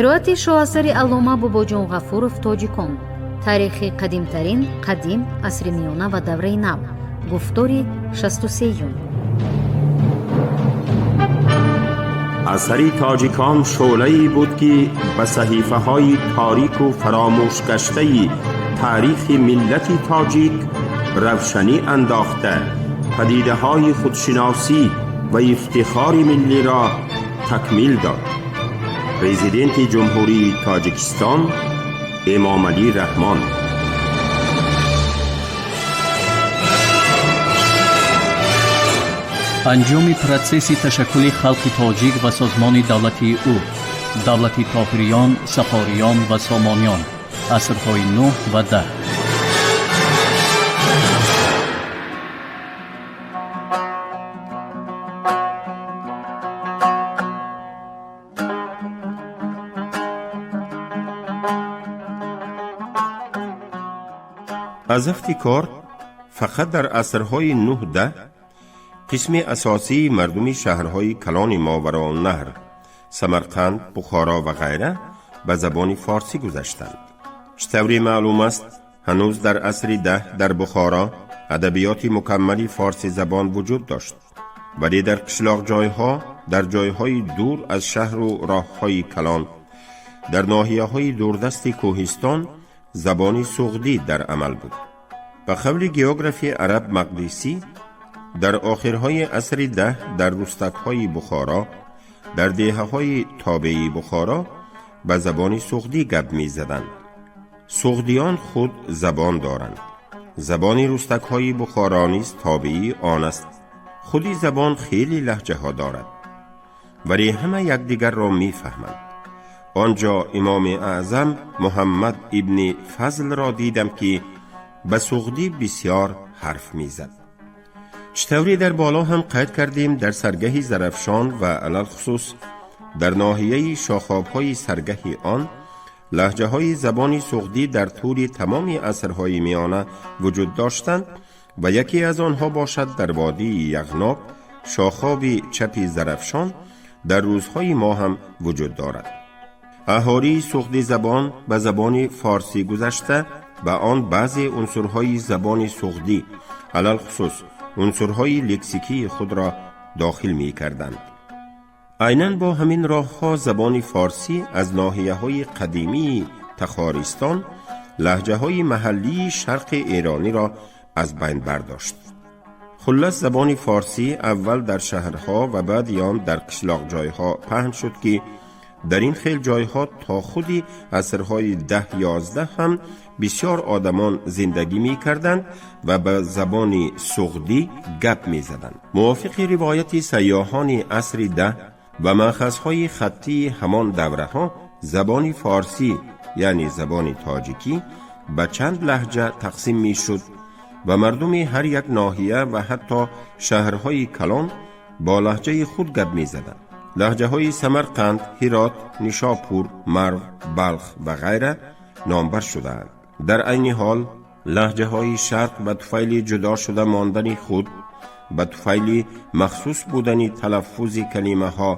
Қироати шоҳасари Аллома Бобоҷон Ғафуров «Тоҷикон. Таърихи қадимтарин, қадим, асри миёна ва давраи нав», гуфтори 63-юм. Асари «Тоҷикон» шӯълае буд, ки ба саҳифаҳои торику фаромӯшгаштаи таърихи миллати тоҷик равшанӣ андохта, падидаҳои худшиносӣ ва ифтихори миллиро такмил дод. Президенти Ҷумҳурии Тоҷикистон Эмомалӣ Раҳмон. Анҷоми протсесси ташаккули халқи тоҷик ва созмони давлатии ӯ, давлати Тоҳириён, Сафориён ва Сомониён, асрҳои 9 ва 10. Аз афти кор, фақат дар асрҳои 9-10 қисми асосии мардуми шаҳрҳои калони Мовароуннаҳр, Самарқанд, Бухоро ва ғайра ба забони форсӣ гузаштанд. Чӣ тавре маълум аст, ҳанӯз дар асри 10 дар Бухоро адабиёти мукаммали форсизабон вуҷуд дошт, вале дар қишлоқҷойҳо, дар ҷойҳои дур аз шаҳру роҳҳои калон, дар ноҳияҳои дурдасти кӯҳистон забони суғдӣ дар амал буд. Ба қавли географи араб Мақдисӣ, дар охирҳои асри 10 дар рустакҳои Бухоро, дар деҳаҳои тобеи Бухоро ба забони суғдӣ гап мезаданд. Суғдиён худ забон доранд. Забони рустакҳои Бухоро низ тобеи он аст. Худи забон хеле лаҳҷаҳо дорад, вале ҳама якдигарро мефаҳманд. Он ҷо имоми аъзам Муҳаммад ибни Фазлро дидам, ки ба суғдӣ бисёр ҳарф мезад. Чӣ тавре дар боло ҳам қайд кардем, дар саргаҳи Зарафшон ва алалхусус дар ноҳияи шохобҳои саргаҳи он лаҳҷаҳои забони суғдӣ дар тӯли тамоми асрҳои миёна вуҷуд доштанд ва яке аз онҳо бошад дар водии Яғноб, шохоби чапи Зарафшон, дар рӯзҳои мо ҳам вуҷуд дорад. Аҳолии суғдӣ забон ба забони форсӣ гузашта, ба он баъзе унсурҳои забони суғдӣ, алалхусус унсурҳои лексикии худро дохил мекарданд. Айнан бо ҳамин роҳҳо забони форсӣ аз ноҳияҳои қадимии Тахористон лаҳҷаҳои маҳаллии шарқи эрониро аз байн бардошт. Хуллас, забони форсӣ аввал дар шаҳрҳо ва баъди он дар қишлоқҷойҳо паҳн шуд, ки дар ин хел ҷойҳо то худи асрҳои 10-11 ҳам бисёр одамон зиндагӣ мекарданд ва ба забони суғдӣ гап мезаданд. Мувофиқи ривояти сайёҳони асри 10 ва манхазҳои хаттии ҳамон давраҳо, забони форсӣ, яъне забони тоҷикӣ, ба чанд лаҳҷа тақсим мешуд ва мардуми ҳар як ноҳия ва ҳатто шаҳрҳои калон бо лаҳҷаи худ гап мезаданд. Лаҳҷаҳои Самарқанд, Ҳирот, Нишопур, Марв, Балх ва ғайра номбар шудаанд. Дар айни ҳол лаҳҷаҳои шарқ ба туфайли ҷудо шуда мондани худ, ба туфайли махсус будани талаффузи калимаҳо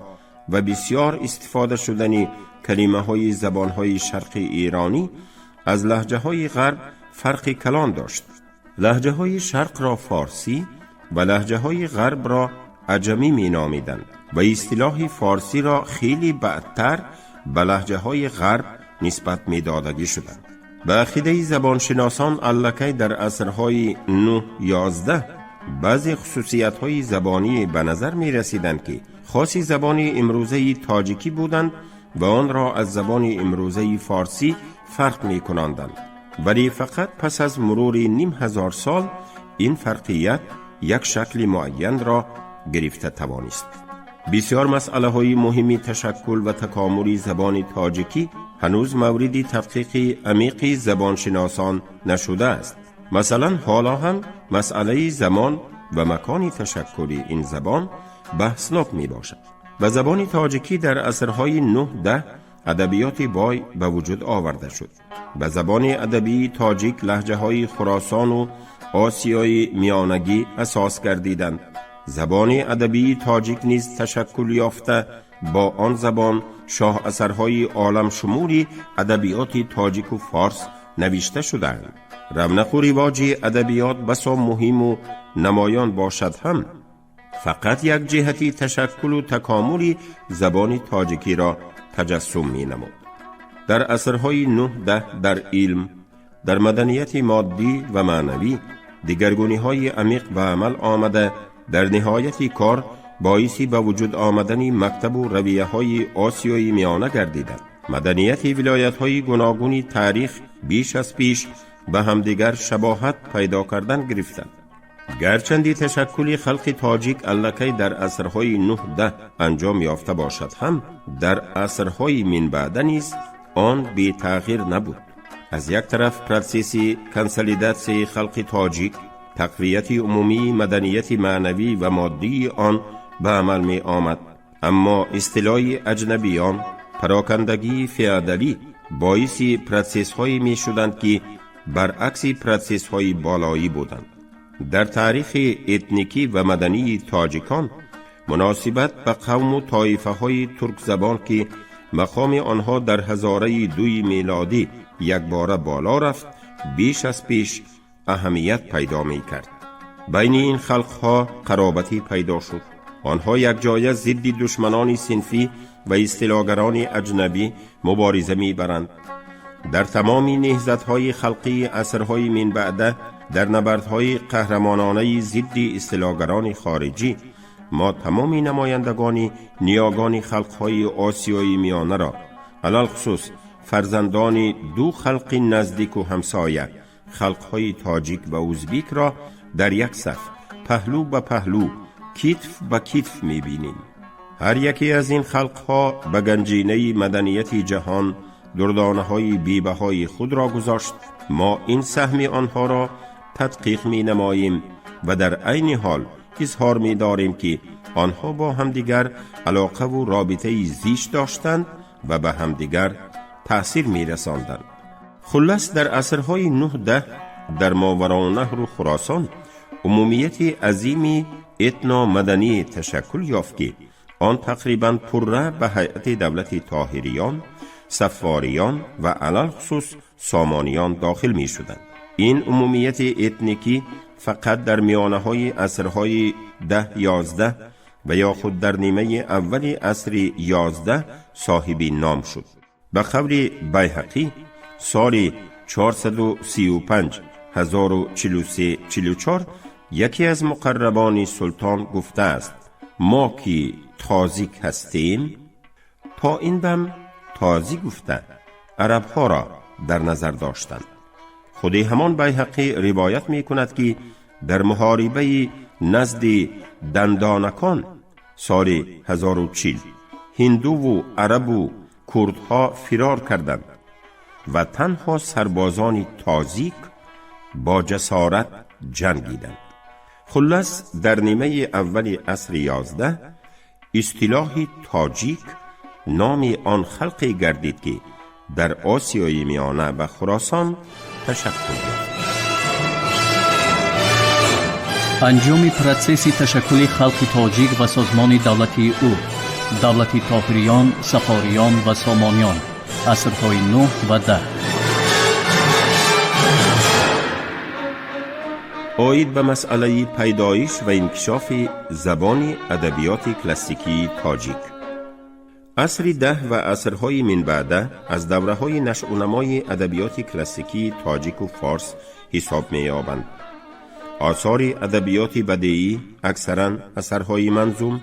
ва бисёр истифода шудани калимаҳои забонҳои шарқи эронӣ аз лаҳҷаҳои ғарб фарқи калон дошт. Лаҳҷаҳои шарқро форсӣ ва лаҳҷаҳои ғарбро аҷамӣ меномиданд ва истилоҳи форсиро хеле баъдтар ба лаҳҷаҳои ғарб нисбат медодагӣ шуданд. Ба ақидаи забоншиносон, аллакай дар асрҳои 9-11 баъзе хусусиятҳои забонӣ ба назар мерасиданд, ки хоси забони имрӯзаи тоҷикӣ буданд ва онро аз забони имрӯзаи форсӣ фарқ мекунонданд. Вале фақат пас аз мурури ним ҳазор сол ин фарқият як шакли муайянро гирифта тавонист. Бисёр масъалаҳои муҳими ташаккул ва такомули забони тоҷикӣ ҳанӯз мавриди тадқиқи амиқи забоншиносон нашудааст. Масалан, ҳоло ҳам масъалаи замон ва макони ташаккули ин забон баҳснок мебошад. Ба забони тоҷикӣ дар асрҳои 9-10 адабиёти бой ба вуҷуд оварда шуд. Ба забони адабии тоҷик лаҳҷаҳои Хуросону Осиёи Миёнагӣ асос гардиданд. Забони адабии тоҷик низ ташаккул ёфта, Бо он забон шоҳасарҳои оламшумули адабиёти тоҷику форс навишта шудаанд. Равнақу ривоҷи адабиёт басо муҳиму намоён бошад ҳам, фақат як ҷиҳати ташаккулу такомули забони тоҷикиро таҷассум менамуд. Дар асрҳои 9-10 дар илм, дар маданияти моддӣ ва маънавӣ дигаргуниҳои амиқ ба амал омада, дар ниҳояти кор боиси ба вуҷуд омадани мактабу равияҳои Осиёи Миёна гардиданд. Маданияти вилоятҳои гуногуни таърих беш аз пеш ба ҳамдигар шабоҳат пайдо кардан гирифтанд. Гарчанди ташаккули халқи тоҷик аллакай дар асрҳои 9-10 анҷом ёфта бошад ҳам, дар асрҳои минбаъда низ он бетағйир набуд. Аз як тараф, протсесси консолидатсияи халқи тоҷик, тақвияти умумии маданияти маънавӣ ва моддии он ба амал меомад, аммо истилои аҷнабиён, парокандагии феодалӣ боиси протсессҳое мешуданд, ки баръакси протсессҳои болоӣ буданд. Дар таърихи этникӣ ва мадании тоҷикон муносибат ба қавму тоифаҳои туркзабон, ки мақоми онҳо дар ҳазораи дуи мелодӣ якбора боло рафт, беш аз пеш аҳамият пайдо мекард. Байни ин халқҳо қаробатӣ пайдо шуд. Онҳо якҷоя зидди душманони синфӣ ва истилогарони аҷнабӣ мубориза мебаранд. Дар тамоми неҳзатҳои халқии асрҳои минбаъда, дар набардҳои қаҳрамононаи зидди истилогарони хориҷӣ, мо тамоми намояндагони ниёгони халқҳои Осиёи Миёнаро, алалхусус фарзандони ду халқи наздику ҳамсоя, халқҳои тоҷик ва узбикро, дар як саф, паҳлӯ ба паҳлӯ, китф ба китф мебинем. Ҳар яке аз ин халқҳо ба ганҷинаи маданияти ҷаҳон дурдонаҳои бебаҳои худро гузошт. Мо ин саҳми онҳоро тадқиқ менамоем ва дар айни ҳол изҳор медорем, ки онҳо бо ҳамдигар алоқаву робитаи зич доштанд ва ба ҳамдигар таъсир мерасонданд. Хуллас, дар асрҳои 9-10 дар Мовароуннаҳру Хуросон умумияти азими этномаданӣ ташаккул ёфт, ки он тақрибан пурра ба ҳайати давлати Тоҳириён, Саффориён ва алалхусус Сомониён дохил мешуданд. Ин умумияти этникӣ фақат дар миёнаҳои асрҳои 10-11 ва ё худ дар нимаи аввали асри 11 соҳиби ном шуд. Ба қавли Байҳақӣ, соли 435, 1043-44, яке аз муқаррабони султон гуфтааст: «Мо ки тозик ҳастем». То ин дам тозӣ гуфта арабҳоро дар назар доштанд. Худи ҳамон Байҳақӣ ривоят мекунад, ки дар муҳорибаи назди Дандонакон соли 1040 ҳиндуву арабу курдҳо фирор карданд ва танҳо сарбозони тозик бо ҷасорат ҷангиданд. Хуллас, дар нимаи аввали асри 11 истилоҳи тоҷик номи он халқе гардид, ки дар Осиёи Миёна ва Хуросон ташаккул ёфт. Анҷоми протсесси ташаккули халқи тоҷик ва созмони давлатии ӯ, давлати Тоҳириён, Сафориён ва Сомониён, асрҳои 9 ва 10. Оид ба масъалаи пайдоиш ва инкишофи забони адабиёти классикии тоҷик. Асри 10 ва асрҳои минбаъда аз давраҳои нашъунамои адабиёти классикии тоҷику форс ҳисоб меёбанд. Осори адабиёти бадеӣ, аксаран асарҳои манзум,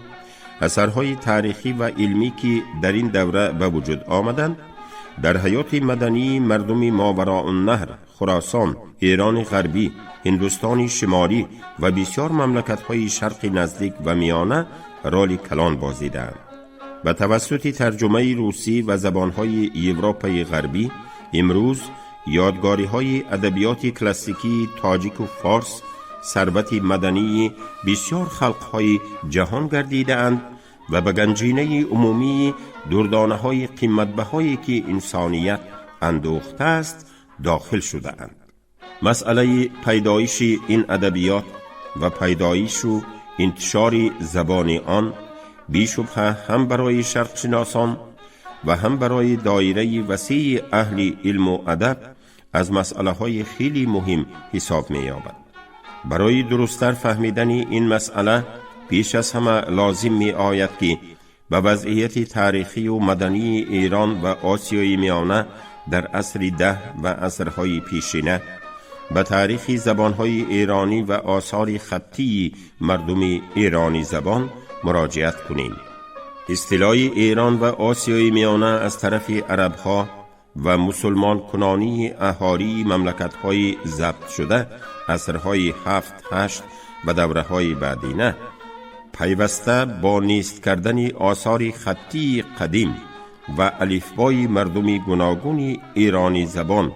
асарҳои таърихӣ ва илмӣ, ки дар ин давра ба вуҷуд омаданд, дар ҳаёти мадании мардуми Мовароуннаҳр, Хуросон, Эрони Ғарбӣ, Ҳиндустони Шимолӣ ва бисёр мамлакатҳои Шарқи Наздик ва Миёна роли калон бозидаанд. Ба тавассути тарҷумаи русӣ ва забонҳои Европаи Ғарбӣ имрӯз ёдгориҳои адабиёти классикии тоҷику форс сарвати мадании бисёр халқҳои ҷаҳон гардидаанд ва ба ганҷинаи умумии дурдонаҳои қиматбаҳое, ки инсоният андӯхтааст, дохил шудаанд. Масъалаи пайдоиши ин адабиёт ва пайдоишу интишори забони он بی‌شبهه هم برای شرق شناسان و هم برای دایره وسیع اهل علم و ادب از مسئله های خیلی مهم حساب می یابد. برای درستتر فهمیدن این مسئله پیش از همه لازم می آید که به وضعیت تاریخی و مدنی ایران و آسیای میانه در عصر 10 و عصرهای پیشینه، به تاریخ زبانهای ایرانی و آثار خطی مردم ایرانی زبان مراجعت کنیم. استیلای ایران و آسیای میانه از طرف عربها و مسلمان کنانی اهالی مملکت‌های ضبط شده عصرهای 7، 8 و دوره‌های بعدینه پیوسته با نیست کردن آثار خطی قدیم و الفبای مردم گوناگون ایرانی زبان،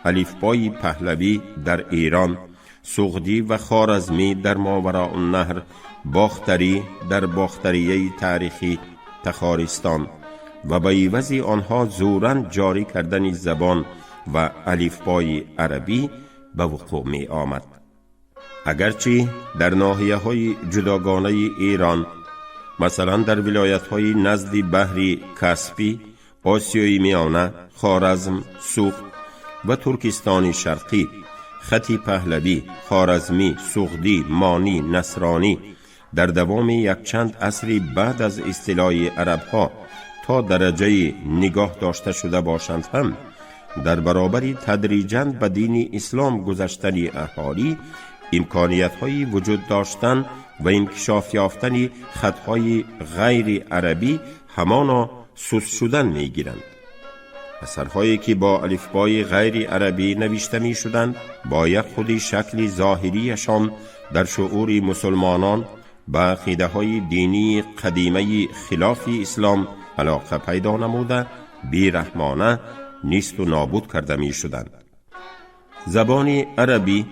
الفبای پهلوی در ایران، سغدی و خوارزمی در ماوراء النهر، باختری در باختریه تاریخی تخارستان و به عوض آنها زوراً جاری کردن زبان و الفبای عربی به وقوع می آمد. اگرچه در ناحیه های جداگانه ایران، مثلا در ولایت های نزد بحر کاسپی، آسیای میانه، خوارزم، سغد و ترکستان شرقی، خط پهلوی، خوارزمی، سغدی، مانی، نصرانی در دوام یک چند عصر بعد از استیلای عربها تا درجه نگاه داشته شده باشند هم، در برابر تدریجاً به دین اسلام گذشتن اهالی، امکانیت های وجود داشتن و انکشاف یافتن خطهای غیر عربی همانا سست شدن می گیرند. اثرهایی که با الفبای غیر عربی نوشته می شدند، با یک خودی شکل ظاهریشان در شعور مسلمانان به عقیده های دینی قدیمه خلاف اسلام علاقه پیدا نموده، بیرحمانه نیست و نابود کرده می شدند. زبان عربی،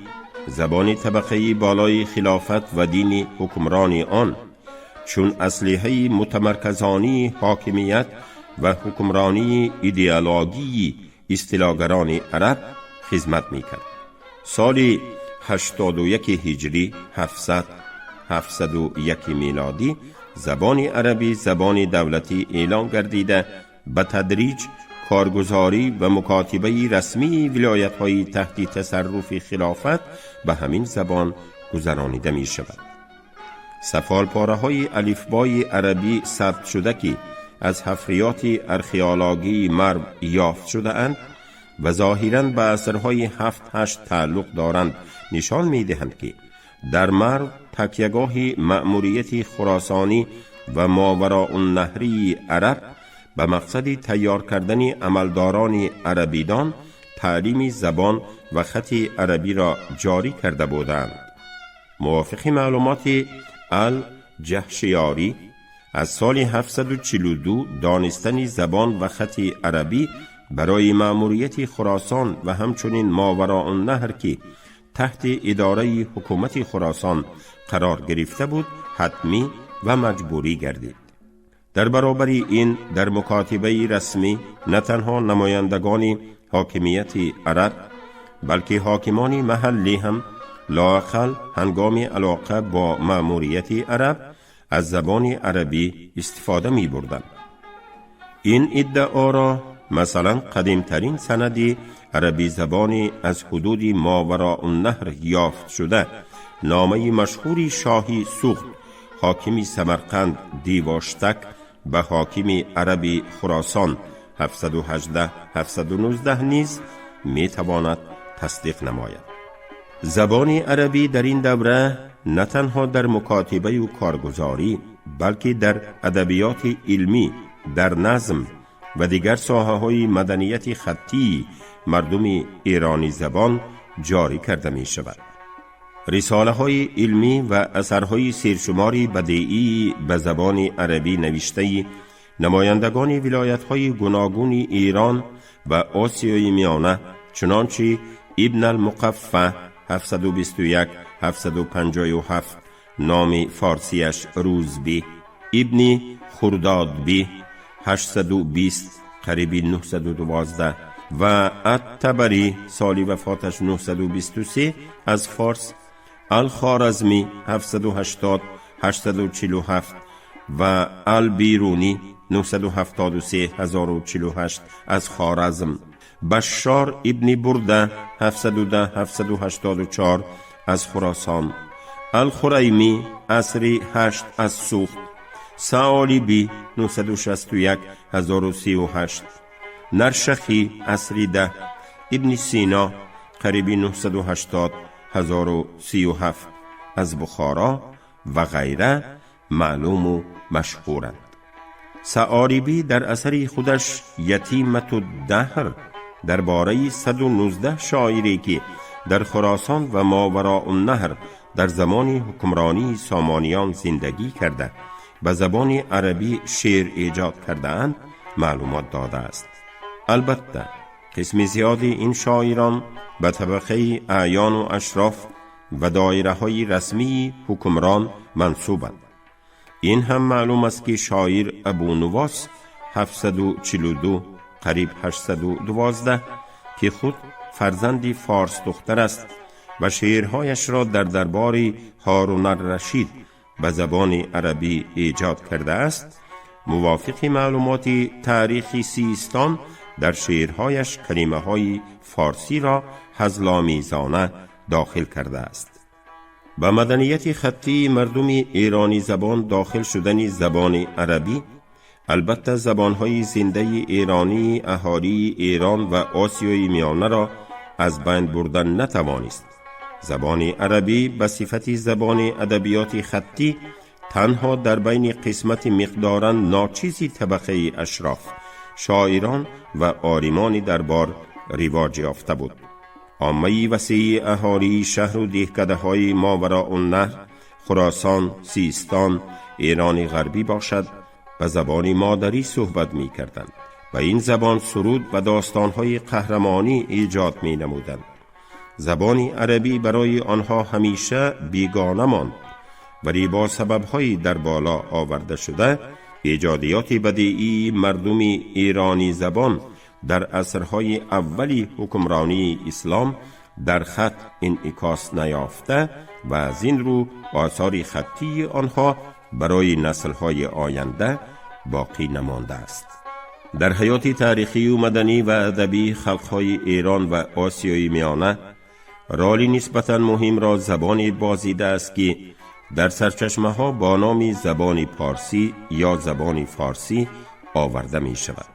زبان طبقه بالای خلافت و دین حکمران آن، چون اسلحه متمرکزانی حاکمیت و حکمرانی ایدئولوژی استیلاگران عرب خدمت میکرد. سال 81 هجری، 700 701 میلادی، زبان عربی زبان دولتی اعلان گردیده، به تدریج کارگزاری و مکاتبه رسمی ولایت های تحت تصرف خلافت به همین زبان گذرانیده می شود. سفال های الفبای عربی ثبت شده که از حفریات ارخیولوژی مرو یافت شده اند و ظاهراً به عصرهای 7، 8 تعلق دارند، نشان می دهند که در مرو تکیگاه مأموریت خراسانی و ماوراء النهری عرب به مقصد تیار کردن عملداران عربیدان، تعلیم زبان و خط عربی را جاری کرده بودند. موافق معلومات الجهشیاری، از سال 742 دانستن زبان و خط عربی برای مأموریت خراسان و همچنین ماوراء النهر که تحت اداره حکومت خراسان قرار گرفته بود، حتمی و مجبوری گردید. در برابر این، در مکاتبه رسمی نه تنها نمایندگان حاکمیت عرب، بلکه حاکمان محلی هم لااقل هنگام علاقه با مأموریت عرب از زبان عربی استفاده می بردند. این ادعا را مثلا قدیمترین سند عربی زبانی از حدود ماوراء النهر یافت شده، نامه مشهور شاهی سغد، حاکم سمرقند دیواشتک به حاکم عربی خراسان 718 719 نیز می تواند تصدیق نماید. زبان عربی در این دوره نه تنها در مکاتبه و کارگزاری، بلکه در ادبیات علمی، در نظم و دیگر ساحه های مدنیت خطی مردم ایرانی زبان جاری کرده می شود. رساله های علمی و اثرهای سرشماری بدیعی به زبان عربی نوشته نمایندگان ولایت های گوناگون ایران و آسیای میانه، چنانچه ابن المقفع 721 757، نام فارسیش روزبی، ابن خردادبی 820 قریبی 912 و الطبری سال وفاتش 923 از فارس، الخوارزمی 780 847. و البیرونی 973 1048 از خارزم، بشار ابن برده 710 784 از خراسان، الخریمی عصر 8 از سوخت، سعالیبی 961 1038، نرشخی عصر 10، ابن سینا قریبی 980 1037 از بخارا و غیره معلوم و مشهورند. سعاریبی در اثر خودش یتیمت الدهر درباره 119 شاعری که در خراسان و ماوراء النهر در زمان حکمرانی سامانیان زندگی کرده به زبان عربی شعر ایجاد کرده اند معلومات داده است. البته قسم زیادی این شاعران به طبقه اعیان و اشراف و دایره های رسمی حکمران منسوبند. این هم معلوم است که شاعر ابو نواس 742 قریب 812 که خود فرزندی فارس دختر است و شعرهایش را در دربار هارون الرشید به زبان عربی ایجاد کرده است، موافق معلومات تاریخ سیستان در شعرهایش کلمه های فارسی را هزل‌آمیزانه داخل کرده است. به مدنیت خطی مردم ایرانی زبان داخل شدن زبان عربی، البته زبانهای زنده ایرانی اهالی ایران و آسیای میانه را از بین بردن نتوانست. زبان عربی به صفت زبان ادبیات خطی تنها در بین قسمت مقدارا ناچیزی طبقه اشراف، شاعران و عالمان دربار رواج یافته بود. عامه وسیع اهالی شهر و دهکده های ماوراء النهر، خراسان، سیستان، ایران غربی باشد، به زبان مادری صحبت می کردند و این زبان سرود و داستانهای قهرمانی ایجاد می نمودند. زبان عربی برای آنها همیشه بیگانه ماند، ولی با سببهای در بالا آورده شده ایجادیات بدیعی مردم ایرانی زبان در عصرهای اولی حکمرانی اسلام در خط انعکاس نیافته و از این رو آثار خطی آنها برای نسلهای آینده باقی نمانده است. در حیات تاریخی و مدنی و ادبی خلقهای ایران و آسیای میانه رالی نسبتا مهم را زبان بازیده است که در سرچشمه ها با نام زبان پارسی یا زبان فارسی آورده می شود.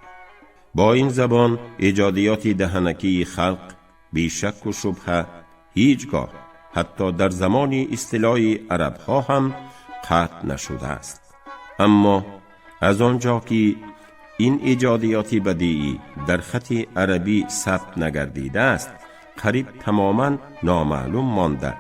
با این زبان ایجادیات دهنکی خلق بی شک و شبهه هیچگاه حتی در زمان استیلای عرب ها هم قطع نشده است. اما از آنجا که این ایجادیات بدیعی در خط عربی ثبت نگردیده است، قریب تماما نامعلوم مانده.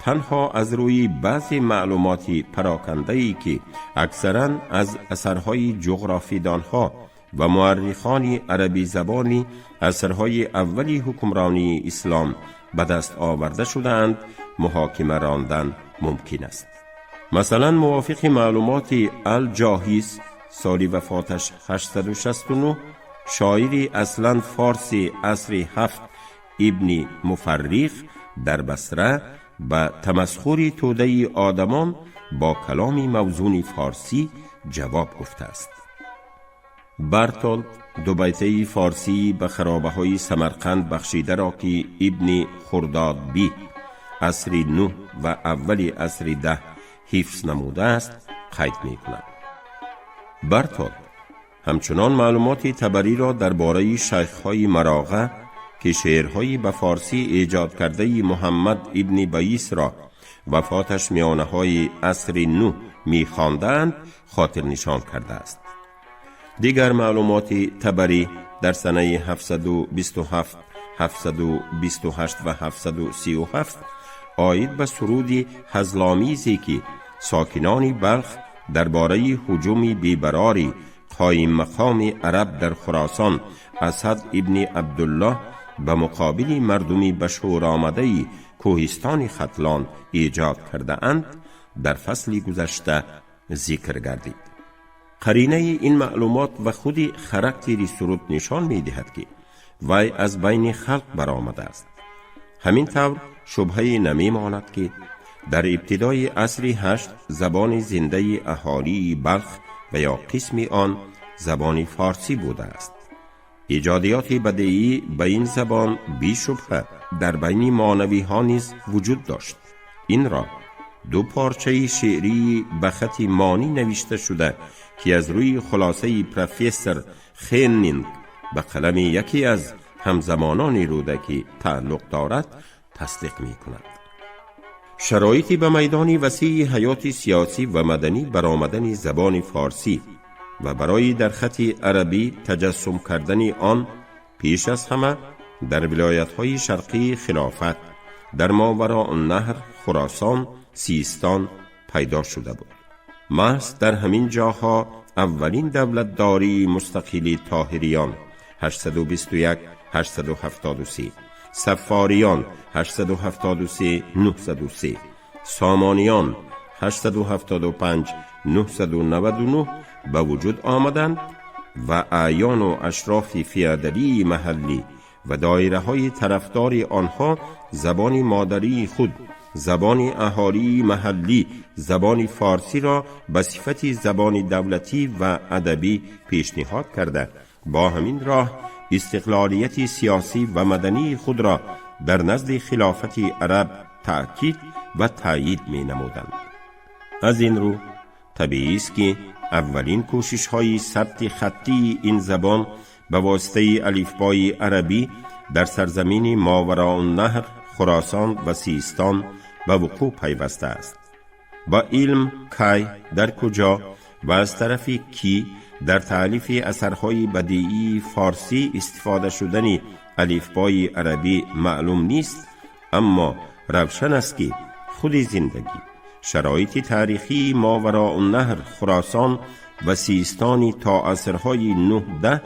تنها از روی بعضی معلومات پراکنده که اکثرا از اثرهای جغرافیدانها و مورخان عربی زبانی عصرهای اولی حکمرانی اسلام به دست آورده شدهاند محاکمه راندن ممکن است. مثلا موافق معلومات الجاهیز سال وفاتش 869، شاعر اصلا فارسی عصر هفت ابن مفرخ در بصره به تمسخر توده آدمان با کلام موزون فارسی جواب گفته است. برتولد دو بیته فارسی به خرابه های سمرقند بخشیده را که ابن خرداد بی عصر 9 و اول عصر 10 حفظ نموده است قید می کند. برتولد همچنان معلومات طبری را درباره شیخ های مراغه که شعرهایی به فارسی ایجاد کرده محمد ابن بیس را وفاتش میانه های عصر 9 می خواندند خاطر نشان کرده است. دیگر معلومات طبری در سنه 727، 728 و 737 عاید به سرود هزل‌آمیزی که ساکنان بلخ درباره هجوم بیبراری قایم مقام عرب در خراسان اسد ابن عبدالله به مقابل مردمی به شور آمده کوهستان ختلان ایجاد کرده اند در فصل گذشته ذکر گردید. قرینه این معلومات و خود خاراکتری سرود نشان می دهد که وی از بین خلق برآمده است. همین طور شبهه نمی ماند که Дар ибтидои асри ҳашт забони зиндаи аҳолии Балх ва ё қисми он забони форсӣ будааст. Эҷодиёти бадеӣ ба ин забон бешубҳа дар байни монавиҳо низ вуҷуд дошт. Инро ду порчаи шеърии ба хати монӣ навишта шуда, ки аз рӯи хулосаи профессор Хеннинг ба қалами яке аз ҳамзамонони Рӯдакӣ тааллуқ дорад, тасдиқ мекунад. Шароити ба майдони васеи ҳаёти сиёсӣ ва маданӣ баромадани забони форсӣ ва барои дар хати арабӣ таҷассум кардани он пеш аз ҳама дар вилоятҳои шарқии хилофат, дар Мовароуннаҳр, Хуросон, Систон пайдо шуда буд. Маҳз дар ҳамин ҷоҳо аввалин давлатдории мустақили Тоҳириён 821 873, Саффориён 873 903, Сомониён 875 999 ба вуҷуд омаданд ва аъёну ашрофи феодалии маҳаллӣ ва доираҳои тарафдори онҳо забони модарии худ, забони аҳолии маҳаллӣ, забони форсиро ба сифати забони давлатӣ ва адабӣ пешниҳод карда, бо ҳамин роҳ истиқлолияти сиёсӣ ва мадании худро дар назди хилофати араб таъкид ва таъйид менамуданд. Аз ин рӯ табиист, ки аввалин кӯшишҳои сабти хаттии ин забон ба воситаи алифбои арабӣ дар сарзамини Мовароуннаҳр, Хуросон ва Систон ба вуқӯъ пайвастааст. Ба илм кай, дар куҷо ва аз тарафи кӣ дар таълифи асарҳои бадиии форсӣ истифода шудани алифбои арабӣ маълум нест, аммо равшан аст, ки худи зиндагӣ, шароити таърихии Мовароуннаҳр, Хуросон ва Систони то асрҳои нӯҳ-даҳ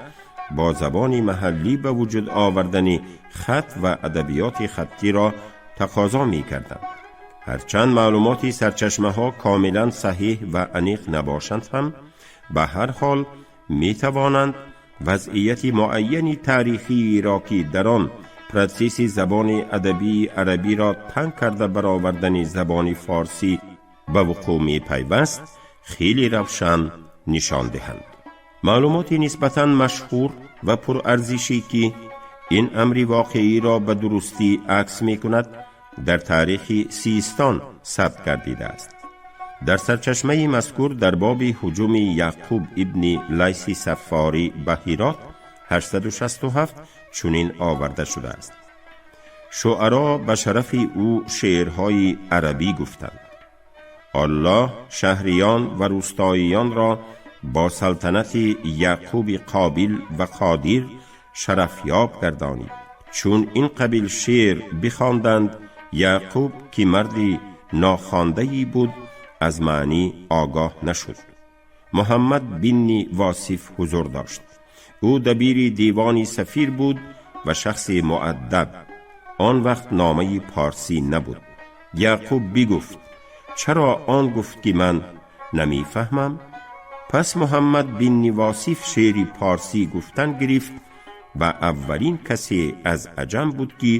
бо забони маҳаллӣ ба вуҷуд овардани хат ва адабиёти хаттиро тақозо мекарданд. Ҳарчанд маълумоти сарчашмаҳо комилан саҳеҳ ва аниқ набошанд ҳам, ба ҳар ҳол метавонанд вазъияти муайяни таърихиро, ки дар он протсесси забони адабии арабиро танг карда баровардани забони форсӣ ба вуқӯъ мепайваст, хеле равшан нишон диҳанд. Маълумоти нисбатан машҳур ва пурарзише, ки ин амри воқеиро ба дурустӣ акс мекунад, дар таърихи Систон сабт гардидааст. Дар сарчашмаи мазкур дар боби ҳуҷуми Яъқуб ибни Лайси Саффорӣ ба Ҳирот 867 чунин оварда шудааст: шуаро ба шарафи ӯ шеърҳои арабӣ гуфтанд. Оллоҳ шаҳриён ва рӯстоиёнро бо салтанати Яъқуби қобил ва қодир шарафёб гардонид. Чун ин қабил шеър бихонданд, Яъқуб, ки марди нохондае буд, аз маънӣ огоҳ нашуд. Муҳаммад бинни Восиф ҳузур дошт. Ӯ дабири девони сафир буд ва шахси муаддаб. Он вақт номаи порсӣ набуд. Яъқуб бигуфт: чаро он гуфт, ки ман намефаҳмам? Пас Муҳаммад бинни Восиф шеъри порсӣ гуфтан гирифт ва аввалин касе аз аҷам буд, ки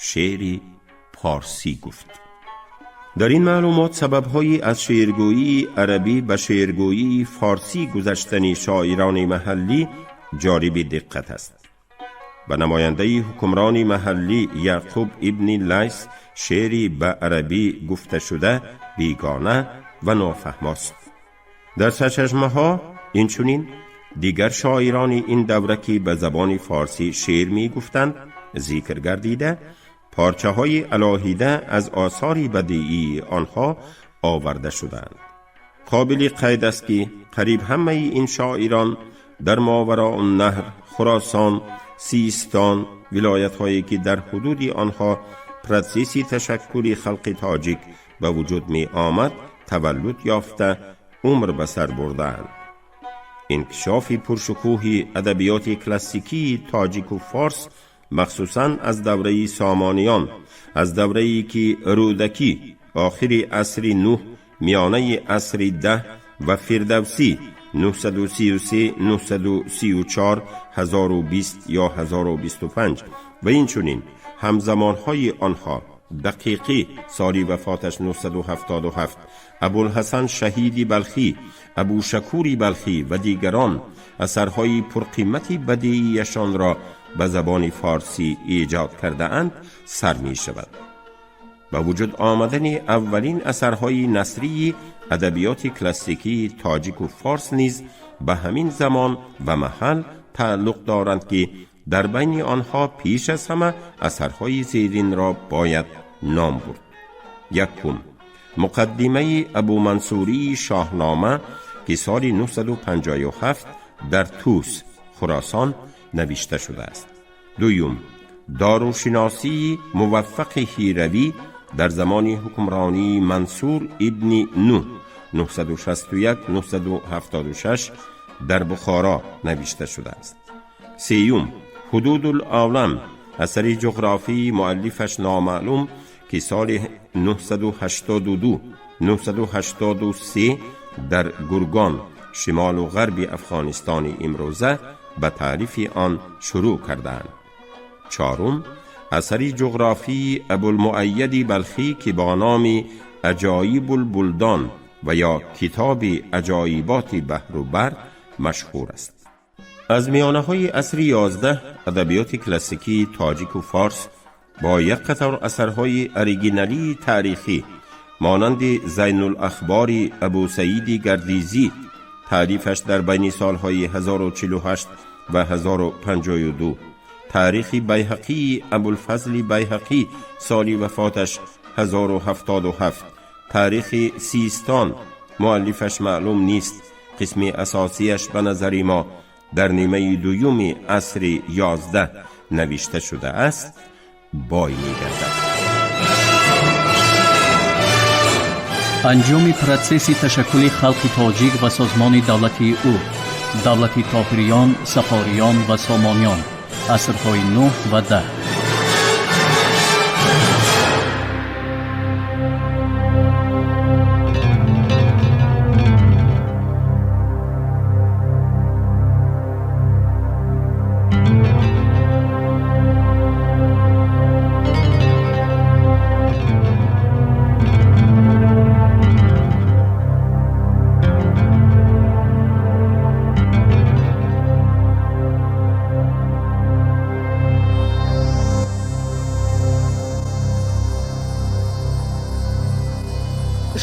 шеъри порсӣ гуфт. Дар ин маълумот сабабҳои аз шеъргӯии арабӣ ба шеъргӯии форсӣ гузаштани шоирони маҳаллӣ ҷолиби диққат аст. Ба намояндаи ҳукмрони маҳаллӣ Яъқуб ибни Лайс шеъри ба арабӣ гуфташуда бегона ва нофаҳмост. Дар сарчашмаҳо инчунин дигар шоирони ин давра, ки ба забони форсӣ шеър мегуфтанд, зикр гардида, порчаҳои алоҳида аз осори бадиии онҳо оварда шудаанд. Қобили қайд аст, ки қариб ҳамаи ин шоирон дар Мовароуннаҳр, Хуросон, Систон, вилоятҳое ки дар ҳудуди онҳо протсесси ташаккули халқи тоҷик ба вуҷуд меомад, таваллуд ёфта, умр ба сар бурдаанд. Инкишофи пуршукӯҳи адабиёти классикии тоҷику форс, махсусан аз давраи Сомониён, аз даврае ки Рӯдакӣ охири асри нӯҳ, миёнаи асри даҳ ва Фирдавсӣ 933, 934, 1020 ё 1025 ва инчунин ҳамзамонҳои онҳо. Дақиқӣ, соли вафоташ 977, Абулҳасан Шаҳиди Балхӣ, Абушакури Балхӣ ва дигарон асарҳои пурқимати бадеияшонро ба забони форсӣ эҷод кардаанд, сар мешавад. Ба вуҷуд омадани аввалин асарҳои насрии адабиёти классикии тоҷику форс низ ба ҳамин замон ва маҳал тааллуқ доранд, ки дар байни онҳо пеш аз ҳама асарҳои зеринро бояд ном бурд. Якум, муқаддимаи Абумансурии Шоҳнома, ки соли 957 дар Тус, Хуросон навишта шудааст. Дуюм, дорушиносии Муваффақи Ҳиравӣ дар замони ҳукмронии Мансур ибни Нӯҳ, 961-976, дар Бухоро навишта шудааст. Сеюм, Ҳудудул-олам, асари ҷуғрофии муаллифаш номаълум, ки соли 982 983 дар Гургон, шимолу ғарби Афғонистони имрӯза, ба таърифи он шурӯъ кардаанд. Чорум, асари ҷуғрофии Абулмуайяди Балхӣ, ки бо номи Аҷоибулбулдон ва ё Китоби аҷоиботи баҳру бар машҳур аст. Аз миёнаҳои асри 11 адабиёти классикии тоҷику форс бо як қатор асарҳои оригиналии таърихӣ, монанди Зайнулахбори Абусаиди Гардизӣ, таълифаш дар байни солҳои 1048 ва 1052, Таърихи Байҳақии Абулфазли Байҳақӣ, соли вафоташ 1077, Таърихи Систон, муаллифаш маълум нест, қисми асосияш ба назари мо дар нимаи дуюми асри 11 навишта шудааст, бой мегардад. Анҷоми протсесси ташаккули халқи тоҷик ва созмони давлати ӯ, давлати Тоҳириён, Сафориён ва Сомониён, асрҳои 9 ва 10.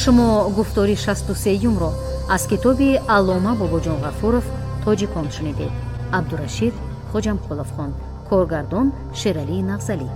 Шумо гуфтори 63-юмро аз китоби аллома Бобоҷон Ғафуров «Тоҷикон» шунидед. Абдурашид Хоҷамқулов хонд, коргардон Шералии Нағзалӣ.